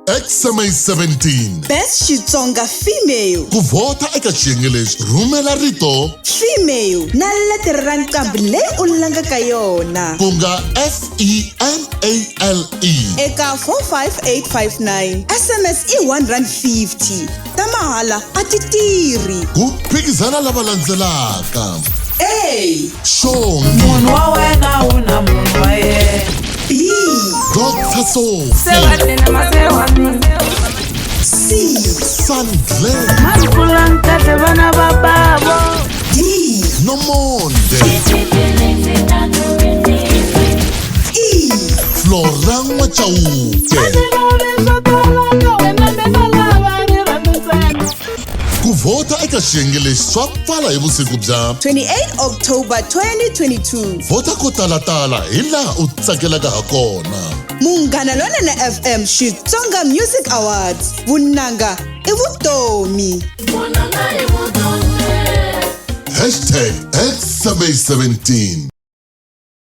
XMA 17. Best Xitsonga Female. Ku vhota eka xiyenge lexi, rhumela rito Female na letere ra nqambi leyi u langaka yona. Ku nga F E M A L E eka 45859. SMS i R1.50. Ta mahala a ti tirhi. Ku phikizana lava landzelaka. A. Xongi. Munhu wa wena u na munhu wa yena. B. Dr. Sophie. C. Sandlen. Mankulang kahle vana va bavo. D. Nomonde. E. Flora N'wachauke. Ku vhota eka xiyenge lexi swa pfala hi vusiku bya 28 October 2022. Vhota ko talatala hi laha u tsakelaka ha kona. Munghana Lonene FM Xitsonga Music Awards. Vunanga i vutomi. Hashtag XMA17.